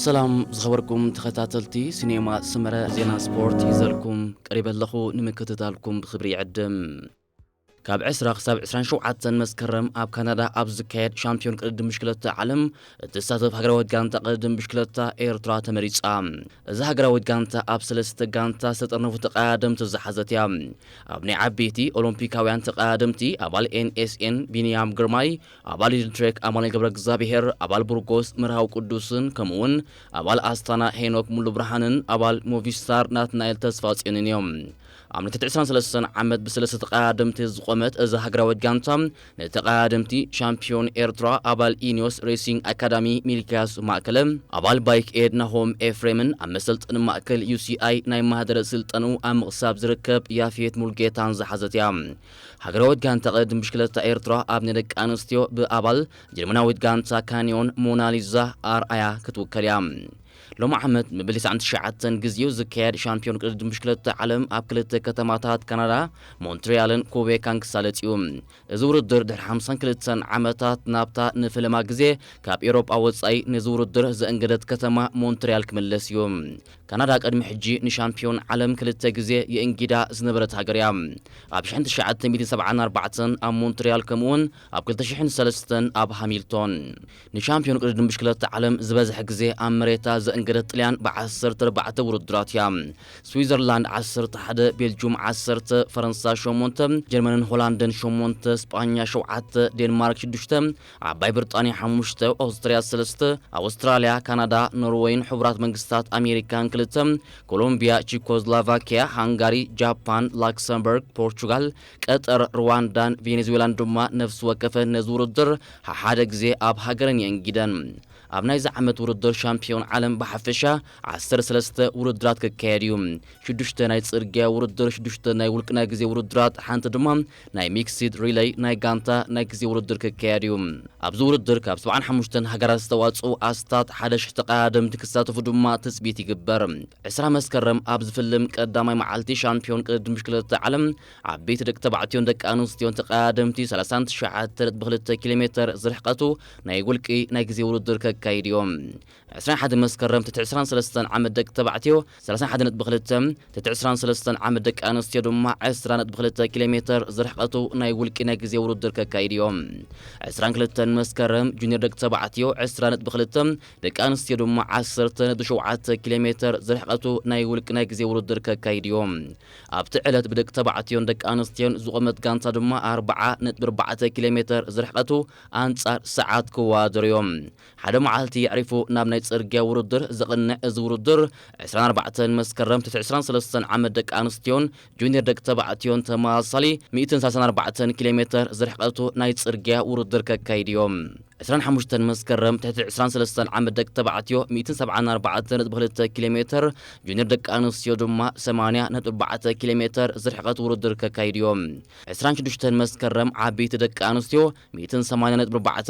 ሰላም ዝኸበርኩም ተኸታተልቲ ሲኔማ ስመረ፣ ዜና ስፖርት ይዘልኩም ቀሪበ ኣለኹ፣ ንምክትታልኩም ብኽብሪ ይዕድም። ካብ ዕስራ ክሳብ ዕስራን ሸውዓተን መስከረም ኣብ ካናዳ ኣብ ዝካየድ ሻምፒዮን ቅድድም ብሽክለታ ዓለም እትሳተፍ ሃገራዊት ጋንታ ቅድድም ብሽክለታ ኤርትራ ተመሪጻ። እዛ ሃገራዊት ጋንታ ኣብ ሰለስተ ጋንታ ዝተጠርነፉ ተቐዳደምቲ ዝሓዘት እያ። ኣብ ናይ ዓበይቲ ኦሎምፒካውያን ተቐዳደምቲ ኣባል ኤን ኤስ ኤን ቢንያም ግርማይ፣ ኣባል ኢድንትሬክ ኣማኑኤል ገብረ እግዚኣብሔር፣ ኣባል ቡርጎስ መርሃዊ ቅዱስን ከምኡውን ኣባል ኣስታና ሄኖክ ሙሉ ብርሃንን ኣባል ሞቪስታር ናትናኤል ተስፋጽዮንን እዮም። ኣብ ናይ ትሕቲ ዕስራን ሰለስተን ዓመት ብሰለስተ ተቐዳደምቲ ዝቖመት እዛ ሃገራዊት ጋንታ ንተቐዳደምቲ ሻምፒዮን ኤርትራ ኣባል ኢኒዮስ ሬሲንግ ኣካዳሚ ሚልክያስ ማእከለ፣ ኣባል ባይክ ኤድ ናሆም ኤፍሬምን ኣብ መሰልጠኒ ማእከል ዩ ሲ ኣይ ናይ ማህደረ ስልጠንኡ ኣብ ምቕሳብ ዝርከብ ያፌት ሙልጌታን ዝሓዘት እያ። ሃገራዊት ጋንታ ቅድድም ብሽክለታ ኤርትራ ኣብ ናይ ደቂ ኣንስትዮ ብኣባል ጀርመናዊት ጋንታ ካንዮን ሞናሊዛ ኣርኣያ ክትውከል እያ። ሎሚ ዓመት መበል ተስዓን ትሽዓተን ግዜኡ ዝካየድ ሻምፒዮን ቅድድም ብሽክለታ ዓለም ኣብ ክልተ ከተማታት ካናዳ ሞንትሪያልን ኩቤካን ክሳለጥ እዩ። እዚ ውድድር ድሕሪ ሓምሳን ክልተን ዓመታት ናብታ ንፈለማ ግዜ ካብ ኤውሮጳ ወጻኢ ነዚ ውድድር ዘእንገደት ከተማ ሞንትሪያል ክምለስ እዩ። ካናዳ ቅድሚ ሕጂ ንሻምፒዮን ዓለም ክልተ ግዜ የእንጊዳ ዝነበረት ሃገር እያ። ኣብ ሽሕን ትሽዓተ ሚእትን ሰብዓን ኣርባዕተን ኣብ ሞንትሪያል ከምኡውን ኣብ ክልተ ሽሕን ሰለስተን ኣብ ሃሚልቶን። ንሻምፒዮን ቅድድም ብሽክለታ ዓለም ዝበዝሐ ግዜ ኣብ መሬታ ዘእንገደት ጥልያን ብዓሰርተ ኣርባዕተ ውድድራት እያ። ስዊዘርላንድ ዓሰርተ ሓደ፣ ቤልጁም ዓሰርተ፣ ፈረንሳ ሸሞንተ፣ ጀርመንን ሆላንድን ሸሞንተ፣ ስጳኛ ሸውዓተ፣ ዴንማርክ ሽዱሽተ፣ ዓባይ ብሪጣንያ ሓሙሽተ፣ ኦስትርያ ሰለስተ፣ ኣውስትራልያ፣ ካናዳ፣ ኖርወይን ሕቡራት መንግስታት ኣሜሪካን ክልተ፣ ኮሎምቢያ፣ ቺኮስሎቫኪያ፣ ሃንጋሪ፣ ጃፓን፣ ላክሰምበርግ፣ ፖርቹጋል፣ ቀጠር፣ ሩዋንዳን ቬኔዙዌላን ድማ ነፍሲ ወከፈን ነዚ ውድድር ሓደ ግዜ ኣብ ሃገረን የእንጊደን። ኣብ ናይዚ ዓመት ውድድር ሻምፒዮን ዓለም ብሓፈሻ ዓሰርተ ሰለስተ ውድድራት ክካየድ እዩ። ሽዱሽተ ናይ ጽርግያ ውድድር፣ ሽዱሽተ ናይ ውልቂ ናይ ግዜ ውድድራት፣ ሓንቲ ድማ ናይ ሚክስድ ሪለይ ናይ ጋንታ ናይ ግዜ ውድድር ክካየድ እዩ። ኣብዚ ውድድር ካብ ሰብዓን ሓሙሽተን ሃገራት ዝተዋጽኡ ኣስታት ሓደ ሽሕ ተቐዳደምቲ ክሳተፉ ድማ ትጽቢት ይግበር። ዕስራ መስከረም ኣብ ዝፍልም ቀዳማይ መዓልቲ ሻምፒዮን ቅድድም ብሽክለታ ዓለም ዓበይቲ ደቂ ተባዕትዮን ደቂ ኣንስትዮን ተቐዳደምቲ ሰላሳን ትሽዓተ ነጥቢ ክልተ ኪሎ ሜተር ዝርሕቀቱ ናይ ውልቂ ናይ ግዜ ውድድር ከካይድ እዮም። ዕስራን ሓደን መስከረም ትሕቲ ዕስራን ሰለስተን ዓመት ደቂ ተባዕትዮ ሰላሳን ሓደን ነጥቢ ክልተ፣ ትሕቲ ዕስራን ሰለስተን ዓመት ደቂ ኣንስትዮ ድማ ዕስራ ነጥቢ ክልተ ኪሎ ሜተር ዝርሕቀቱ ናይ ውልቂ ናይ ግዜ ውድድር ከካይድ እዮም። ዕስራን ክልተን መስከረም ጁኒየር ደቂ ተባዕትዮ ዕስራ ነጥቢ ክልተ፣ ደቂ ኣንስትዮ ድማ ዓሰርተ ነጥቢ ሸውዓተ ኪሎ ሜተር ዝርሕቀቱ ናይ ውልቂ ናይ ግዜ ውድድር ከካይድ እዮም። ኣብቲ ዕለት ብደቂ ተባዕትዮን ደቂ ኣንስትዮን ዝቖመት ጋንታ ድማ ኣርብዓ ነጥቢ ኣርባዕተ ኪሎ ሜተር ዝርሕቀቱ ኣንጻር ሰዓት ክወዳደሩ እዮም። ሓደ መዓልቲ የዕሪፉ ናብ ናይ ጽርግያ ውድድር ዘቕንዕ እዚ ውድድር ዕስራን ኣርባዕተን መስከረም ትሕቲ ዕስራን ሰለስተን ዓመት ደቂ ኣንስትዮን ጁኒየር ደቂ ተባዕትዮን ተመሳሳሊ ሚእትን ሰላሳን ኣርባዕተን ኪሎ ሜተር ዝርሕቀቱ ናይ ጽርግያ ውድድር ከካይድ እዮም። ዕስራን ሓሙሽተን መስከረም ትሕቲ ዕስራን ሰለስተን ዓመት ደቂ ተባዕትዮ ሚእትን ሰብዓን ኣርባዕተን ነጥቢ ክልተ ኪሎ ሜተር፣ ጁኒየር ደቂ ኣንስትዮ ድማ ሰማንያ ነጥቢ ኣርባዕተ ኪሎ ሜተር ዝርሕቀት ውድድር ከካይድ እዮም። ዕስራን ሽዱሽተን መስከረም ዓበይቲ ደቂ ኣንስትዮ ሚእትን ሰማንያ ነጥቢ ኣርባዕተ፣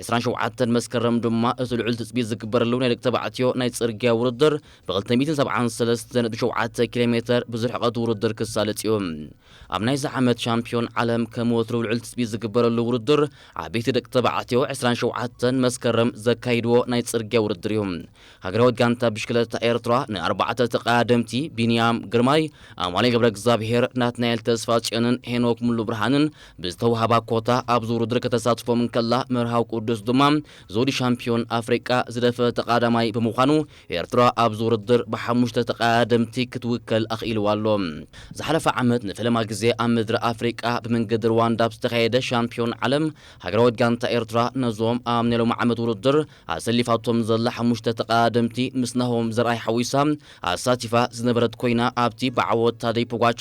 ዕስራን ሸውዓተን መስከረም ድማ እቲ ልዑል ትጽቢት ዝግበረሉ ናይ ደቂ ተባዕትዮ ናይ ጽርግያ ውድድር ብክልተ ሚእትን ሰብዓን ሰለስተን ነጥቢ ሸውዓተ ኪሎ ሜተር ብዝርሕቀት ውድድር ክሳለጥ እዩ። ኣብ ናይዚ ዓመት ሻምፒዮን ዓለም ከም ወትሩ ልዑል ትጽቢት ዝግበረሉ ውድድር ዓበይቲ ደቂ ተባዕትዮ ዕስራን ሸውዓተን መስከረም ዘካይድዎ ናይ ጽርግያ ውድድር እዩ። ሃገራዊት ጋንታ ብሽክለታ ኤርትራ ንኣርባዕተ ተቐዳደምቲ ቢንያም ግርማይ፣ ኣማኑኤል ገብረ እግዚኣብሔር፣ ናትናኤል ተስፋጽዮንን ሄኖክ ሙሉ ብርሃንን ብዝተዋህባ ኮታ ኣብዚ ውድድር ከተሳትፎም እንከላ፣ መርሃዊ ቅዱስ ድማ ዘውዲ ሻምፒዮን ኣፍሪቃ ዝደፈ ተቐዳማይ ብምዃኑ፣ ኤርትራ ኣብዚ ውድድር ብሓሙሽተ ተቐዳደምቲ ክትውከል ኣኽኢልዋ ኣሎ። ዝሓለፈ ዓመት ንፈለማ ግዜ ኣብ ምድሪ ኣፍሪቃ ብመንገዲ ሩዋንዳ ኣብ ዝተኻየደ ሻምፒዮን ዓለም ሃገራዊት ጋንታ ኤርትራ ነዞም ኣብ ናይ ሎሚ ዓመት ውድድር ኣሰሊፋቶም ዘላ ሓሙሽተ ተቐዳደምቲ ምስ ናሆም ዘርኣይ ሓዊሳ ኣሳቲፋ ዝነበረት ኮይና፣ ኣብቲ ብዓወት ታደይ ፖጓቻ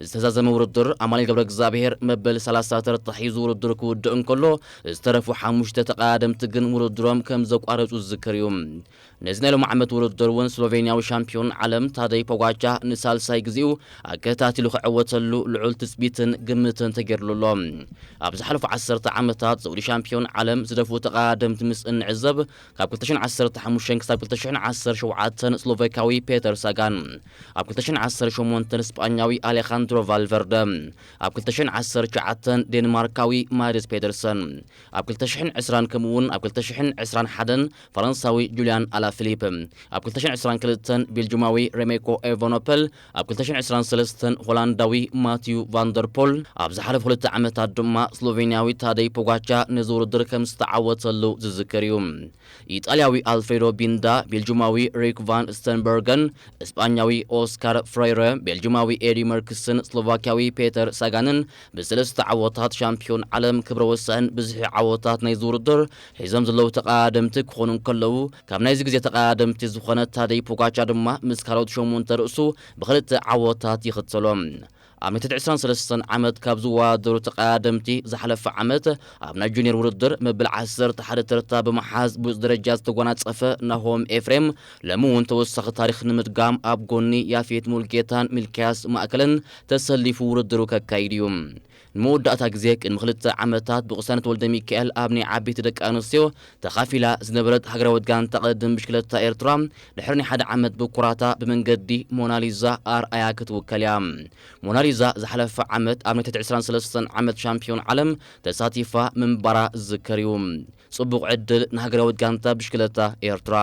ዝተዛዘመ ውድድር ኣማኑኤል ገብረ እግዚኣብሔር መበል ሰላሳ ተርታ ሒዙ ውድድር ክውድእ እንከሎ፣ ዝተረፉ ሓሙሽተ ተቐዳደምቲ ግን ውድድሮም ከም ዘቋረጹ ዝዝከር እዩ። ነዚ ናይ ሎሚ ዓመት ውድድር እውን ስሎቬንያዊ ሻምፒዮን ዓለም ታደይ ፖጓቻ ንሳልሳይ ግዜኡ ኣከታቲሉ ክዕወተሉ ልዑል ትጽቢትን ግምትን ተገይርሉ ኣሎ። ኣብ ዝሓለፉ ዓሰርተ ዓመታት ዘውዲ ሻምፒዮን ዓለም ዝደፉ ተቐዳደምቲ ምስ እንዕዘብ፣ ካብ ክልተ ሽሕን ዓሰርተ ሓሙሽተን ክሳብ ክልተ ሽሕን ዓሰርተ ሸውዓተን ስሎቫክያዊ ፔተር ሳጋን፣ ኣብ ክልተ ሽሕን ዓሰርተ ሸሞንተን ስጳኛዊ ኣሌኻንድሮ ቫልቨርደ፣ ኣብ ክልተ ሽሕን ዓሰርተ ትሽዓተን ዴንማርካዊ ማድስ ፔደርሰን፣ ኣብ ክልተ ሽሕን ዕስራን ከምኡ እውን ኣብ ክልተ ሽሕን ዕስራን ሓደን ፈረንሳዊ ጁልያን ኣላፊሊፕ፣ ኣብ ክልተ ሽሕን ዕስራን ክልተን ቤልጁማዊ ሬሜኮ ኤቨኖፐል፣ ኣብ ክልተ ሽሕን ዕስራን ሰለስተን ሆላንዳዊ ማቲዩ ቫንደርፖል፣ ኣብ ዝሓለፉ ክልተ ዓመታት ድማ ስሎቬንያዊ ታደይ ፖጋቻ ነዚ ውድድር ከም ዝተዓወተሉ ዝዝከር እዩ። ኢጣልያዊ ኣልፍሬዶ ቢንዳ፣ ቤልጁማዊ ሪክ ቫን ስተንበርገን፣ እስጳኛዊ ኦስካር ፍሬረ፣ ቤልጁማዊ ኤዲ መርክስን ስሎቫክያዊ ፔተር ሳጋንን ብሰለስተ ዓወታት ሻምፒዮን ዓለም ክብረ ወሰን ብዝሒ ዓወታት ናይዚ ውድድር ሒዞም ዘለዉ ተቐዳደምቲ ክኾኑ እንከለዉ፣ ካብ ናይዚ ግዜ ተቐዳደምቲ ዝኾነ ታደይ ፖጋቻ ድማ ምስ ካልኦት ሸሞንተ ርእሱ ብኽልተ ዓወታት ይኽተሎ። ኣብ ናይ ትሕቲ ዕስራን ሰለስተን ዓመት ካብ ዝወዳደሩ ተቐዳደምቲ ዝሓለፈ ዓመት ኣብ ናይ ጁኒየር ውድድር መበል ዓሰርተ ሓደ ተርታ ብምሓዝ ብሉጽ ደረጃ ዝተጎናጸፈ ናሆም ኤፍሬም፣ ሎሚ እውን ተወሳኺ ታሪኽ ንምድጋም ኣብ ጎኒ ያፌት ሙልጌታን ሚልክያስ ማእከልን ተሰሊፉ ውድድሩ ከካይድ እዩ። ንመወዳእታ ግዜ ቅድሚ ክልተ ዓመታት ብቅሳነት ወልደ ሚካኤል ኣብ ናይ ዓበይቲ ደቂ ኣንስትዮ ተኻፊላ ዝነበረት ሃገራዊት ጋንታ ቅድድም ብሽክለታ ኤርትራ፣ ድሕሪ ናይ ሓደ ዓመት ብኩራታ ብመንገዲ ሞናሊዛ ኣርኣያ ክትውከል እያ። ሞናሊዛ ዝሓለፈ ዓመት ኣብ ናይ ትሕቲ ዕስራን ሰለስተን ዓመት ሻምፒዮን ዓለም ተሳቲፋ ምንባራ ዝዝከር እዩ። ጽቡቕ ዕድል ንሃገራዊት ጋንታ ብሽክለታ ኤርትራ።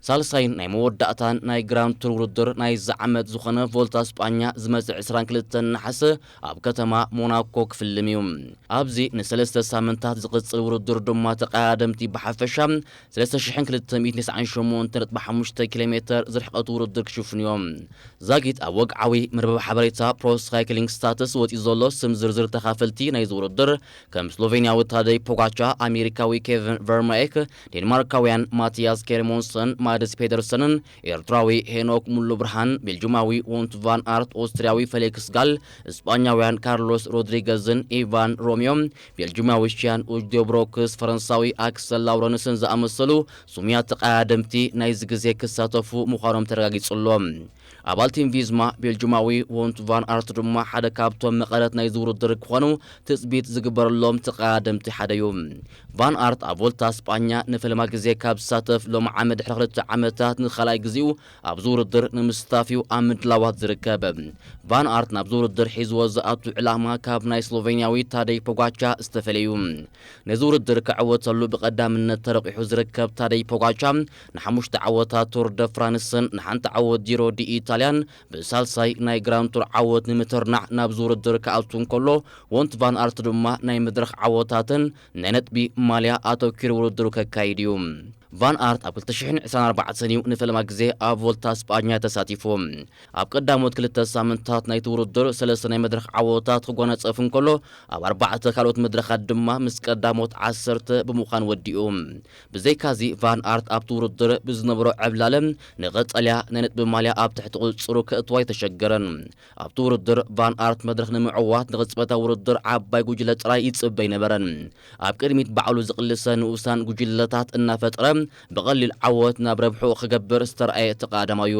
ሳልሳይን ናይ መወዳእታን ናይ ግራንድ ቱር ውድድር ናይዚ ዓመት ዝኾነ ቮልታ ስጳኛ ዝመጽእ ዕስራን ክልተን ነሓሰ ኣብ ከተማ ሞናኮ ክፍልም እዩ። ኣብዚ ንሰለስተ ሳምንታት ዝቕጽል ውድድር ድማ ተቐዳደምቲ ብሓፈሻ ሰለስተ ሽሕን ክልተ ሚእትን ተስዓን ሸሞንተን ነጥቢ ሓሙሽተ ኪሎ ሜተር ዝርሕቐት ውድድር ክሽፍኑ እዮም። ዛጊት ኣብ ወግዓዊ መርበብ ሓበሬታ ፕሮ ሳይክሊንግ ስታትስ ወጺኡ ዘሎ ስም ዝርዝር ተኻፈልቲ ናይዚ ውድድር ከም ስሎቬንያዊ ታደይ ፖጋቻ፣ ኣሜሪካዊ ኬቨን ቨርማኤክ፣ ዴንማርካውያን ማቲያስ ኬርሞንሰን፣ ማድስ ፔደርሰንን ኤርትራዊ ሄኖክ ሙሉ ብርሃን፣ ቤልጁማዊ ዎንት ቫን ኣርት፣ ኦስትሪያዊ ፌሊክስ ጋል፣ እስጳኛውያን ካርሎስ ሮድሪገዝን ኢቫን ሮሚዮ፣ ቤልጁማዊ ሽያን ኡጅዶ ብሮክስ፣ ፈረንሳዊ ኣክሰል ላውረንስን ዝኣመሰሉ ስሙያት ተቐዳደምቲ ናይዚ ግዜ ክሳተፉ ምዃኖም ተረጋጊጹ ኣሎ። ኣባል ቲም ቪዝማ ቤልጁማዊ ዎንት ቫን ኣርት ድማ ሓደ ካብቶም መቐረት ናይዚ ውድድር ክኾኑ ትጽቢት ዝግበረሎም ተቐዳደምቲ ሓደ እዩ። ቫን ኣርት ኣብ ቮልታ ስጳኛ ንፈለማ ግዜ ካብ ዝሳተፍ ሎሚ ዓመት ድሕሪ ክልተ ዓመታት ንኻልኣይ ግዜኡ ኣብዚ ውድድር ንምስታፍ እዩ ኣብ ምድላዋት ዝርከብ። ቫን ኣርት ናብዚ ውድድር ሒዝዎ ዝኣቱ ዕላማ ካብ ናይ ስሎቬንያዊ ታደይ ፖጋቻ ዝተፈለዩ። ነዚ ውድድር ክዕወተሉ ብቐዳምነት ተረቂሑ ዝርከብ ታደይ ፖጋቻ ንሓሙሽተ ዓወታት ቱር ደ ፍራንስን ንሓንቲ ዓወት ጂሮ ዲ ኢታልያን ብሳልሳይ ናይ ግራንድ ቱር ዓወት ንምትርናዕ ናብዚ ውድድር ክኣቱ እንከሎ፣ ዎንት ቫን ኣርት ድማ ናይ መድረኽ ዓወታትን ናይ ነጥቢ ማልያ ኣተኪሩ ውድድሩ ከካይድ እዩ። ቫን ኣርት ኣብ ክልተ ሽሕን ዕስራን ኣርባዕተን እዩ ንፈለማ ግዜ ኣብ ቮልታ ስጳኛ ተሳቲፉ። ኣብ ቀዳሞት ክልተ ሳምንታት ናይቲ ውድድር ሰለስተ ናይ መድረኽ ዓወታት ክጓነጸፍ እንከሎ፣ ኣብ ኣርባዕተ ካልኦት መድረኻት ድማ ምስ ቀዳሞት ዓሰርተ ብምዃን ወዲኡ። ብዘይካዚ ቫን ኣርት ኣብቲ ውድድር ብዝነበሮ ዕብላለ ንቐጸልያ ናይ ነጥቢ ማልያ ኣብ ትሕቲ ቁጽጽሩ ከእትዋ ኣይተሸገረን። ኣብቲ ውድድር ቫን ኣርት መድረኽ ንምዕዋት ንቕጽበታዊ ውድድር ዓባይ ጉጅለ ጥራይ ይጽበ ኣይነበረን። ኣብ ቅድሚት ባዕሉ ዝቕልሰ ንኡሳን ጉጅለታት እናፈጠረ ብቐሊል ዓወት ናብ ረብሕኡ ክገብር ዝተረኣየ ተቐዳዳማዩ።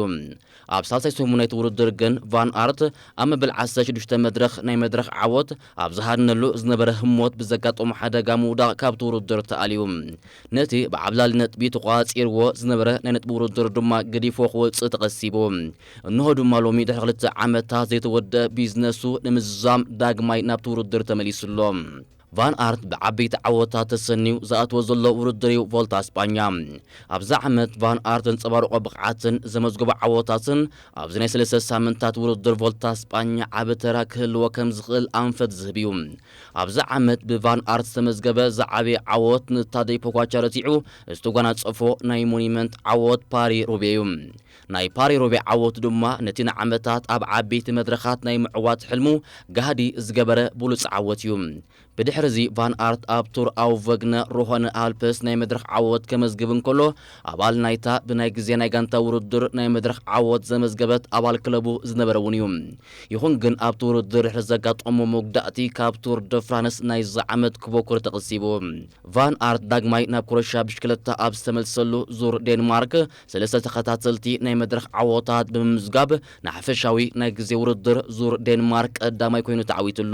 ኣብ ሳልሳይ ሰሙን ናይቲ ውድድር ግን ቫን ኣርት ኣብ መበል ዓሰርተ ሽዱሽተ መድረኽ ናይ መድረኽ ዓወት ኣብ ዝሃነሉ ዝነበረ ህሞት ብዘጋጠሞ ሓደጋ ምውዳቕ ካብቲ ውድድር ተኣልዩ። ነቲ ብዓብላሊ ነጥቢ ተቋጺርዎ ዝነበረ ናይ ነጥቢ ውድድር ድማ ገዲፎ ክወጽእ ተቐሲቡ። እንሆ ድማ ሎሚ ድሕሪ ክልተ ዓመታት ዘይተወደአ ቢዝነሱ ንምዝዛም ዳግማይ ናብቲ ውድድር ተመሊሱ ኣሎ። ቫን ኣርት ብዓበይቲ ዓወታት ተሰንዩ ዝኣትዎ ዘሎ ውድድር እዩ ቮልታ ስጳኛ። ኣብዚ ዓመት ቫን ኣርት ዘንጸባረቖ ብቕዓትን ዘመዝገቦ ዓወታትን ኣብዚ ናይ ሰለስተ ሳምንታት ውድድር ቮልታ ስጳኛ ዓቢ ተራ ክህልዎ ከም ዝኽእል ኣንፈት ዝህብ እዩ። ኣብዚ ዓመት ብቫን ኣርት ዝተመዝገበ ዝዓበየ ዓወት ንታደይ ፖጋቻ ረቲዑ ዝተጓናጸፎ ናይ ሞኒመንት ዓወት ፓሪ ሩቤ እዩ። ናይ ፓሪ ሩቤ ዓወት ድማ ነቲ ንዓመታት ኣብ ዓበይቲ መድረኻት ናይ ምዕዋት ሕልሙ ጋህዲ ዝገበረ ብሉጽ ዓወት እዩ። ብድሕሪ እዚ ቫን ኣርት ኣብ ቱር ኣው ቨግነ ሮሆነ ኣልፕስ ናይ መድረኽ ዓወት ከመዝግብ እንከሎ፣ ኣባል ናይታ ብናይ ግዜ ናይ ጋንታ ውድድር ናይ መድረኽ ዓወት ዘመዝገበት ኣባል ክለቡ ዝነበረ እውን እዩ። ይኹን ግን ኣብቲ ውድድር ድሕሪ ዘጋጠሞ መጉዳእቲ ካብ ቱር ደ ፍራንስ ናይዚ ዓመት ክቦኩር ተቐሲቡ። ቫን ኣርት ዳግማይ ናብ ክሮሽያ ብሽክለታ ኣብ ዝተመልሰሉ ዙር ዴንማርክ ሰለስተ ተኸታተልቲ ናይ መድረኽ ዓወታት ብምምዝጋብ ንሓፈሻዊ ናይ ግዜ ውድድር ዙር ዴንማርክ ቀዳማይ ኮይኑ ተዓዊትሉ።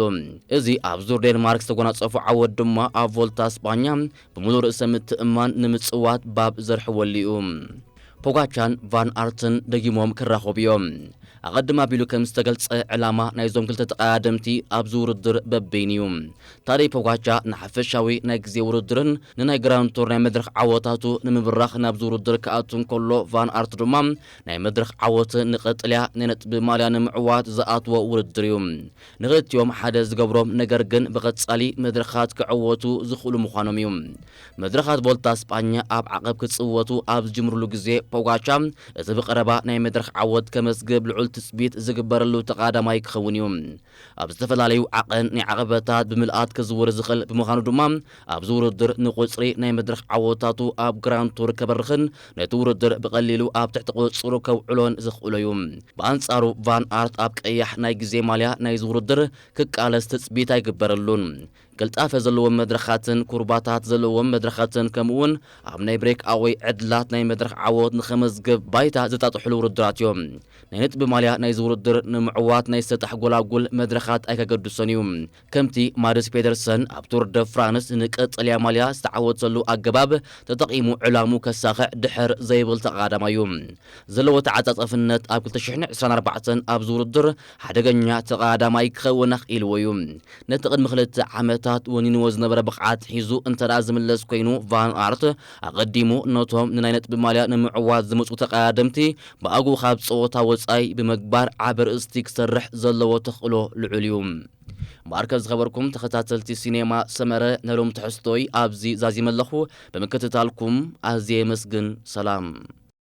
እዚ ኣብ ዙር ዴንማርክ ዝተጎናጸፎ ዓወት ድማ ኣብ ቮልታ ስጳኛ ብምሉእ ርእሰ ምትእምማን ንምጽዋት ባብ ዘርሕወሉ እዩ። ፖጋቻን ቫን ኣርትን ደጊሞም ክራኸቡ እዮም። ኣቐድም ኣቢሉ ከም ዝተገልጸ ዕላማ ናይዞም ክልተ ተቐዳደምቲ ኣብዚ ውድድር በበይኑ እዩ። ታደይ ፖጋቻ ንሓፈሻዊ ናይ ግዜ ውድድርን ንናይ ግራንድ ቱር ናይ መድረኽ ዓወታቱ ንምብራኽ ናብዚ ውድድር ክኣቱ እንከሎ፣ ቫን ኣርት ድማ ናይ መድረኽ ዓወት ንቐጠልያ ናይ ነጥቢ ማልያ ንምዕዋት ዝኣትዎ ውድድር እዩ። ንኽልቲኦም ሓደ ዝገብሮም ነገር ግን ብቐጻሊ መድረኻት ክዕወቱ ዝኽእሉ ምዃኖም እዩ። መድረኻት ቮልታ ስጳኛ ኣብ ዓቐብ ክጽወቱ ኣብ ዝጅምርሉ ግዜ ፖጋቻ እቲ ብቐረባ ናይ መድረኽ ዓወት ከመዝግብ ልዑል ትጽቢት ዝግበረሉ ተቐዳማይ ክኸውን እዩ። ኣብ ዝተፈላለዩ ዓቐን ናይ ዓቐበታት ብምልኣት ክዝውር ዝኽእል ብምዃኑ ድማ ኣብዚ ውድድር ንቁጽሪ ናይ መድረኽ ዓወታቱ ኣብ ግራንድ ቱር ከበርኽን ነቲ ውድድር ብቐሊሉ ኣብ ትሕቲ ቁጽሩ ከውዕሎን ዘኽእሎ እዩ። ብኣንጻሩ ቫን ኣርት ኣብ ቀያሕ ናይ ግዜ ማልያ ናይዚ ውድድር ክቃለስ ትጽቢት ኣይግበረሉን። ቅልጣፈ ዘለዎም መድረኻትን ኩርባታት ዘለዎም መድረኻትን ከምኡውን ኣብ ናይ ብሬክ ኣወይ ዕድላት ናይ መድረኽ ዓወት ንኸመዝግብ ባይታ ዘጣጥሕሉ ውድድራት እዮም። ናይ ነጥቢ ማልያ ናይዚ ውድድር ንምዕዋት ናይ ሰጣሕ ጎላጉል መድረኻት ኣይከገድሶን እዩ። ከምቲ ማድስ ፔደርሰን ኣብ ቱር ደ ፍራንስ ንቀጠልያ ማልያ ዝተዓወተሉ ኣገባብ ተጠቒሙ ዕላሙ ከሳኽዕ ድሕር ዘይብል ተቐዳማይ እዩ። ዘለዎ ተዓጻጸፍነት ኣብ ክልተ ሽሕን ዕስራን ኣርባዕተን ኣብዚ ውድድር ሓደገኛ ተቐዳማይ ክኸውን ኣኽኢልዎ እዩ። ነቲ ቅድሚ ክልተ ዓመታት ወኒንዎ ዝነበረ ብቕዓት ሒዙ እንተ ደኣ ዝምለስ ኮይኑ፣ ቫን ኣርት ኣቐዲሙ ነቶም ንናይ ነጥቢ ማልያ ንምዕዋት ዝመጹ ተቐዳደምቲ ብኣግኡ ካብ ጸወታ ወጻኢ ብምግባር ዓቢ ርእስቲ ክሰርሕ ዘለዎ ተኽእሎ ልዑል እዩ። እምበኣርከ ዝኸበርኩም ተኸታተልቲ ሲኔማ ሰመረ፣ ነሎም ትሕዝቶይ ኣብዚ ዛዚመ ኣለኹ። ብምክትታልኩም ኣዝየ የመስግን። ሰላም።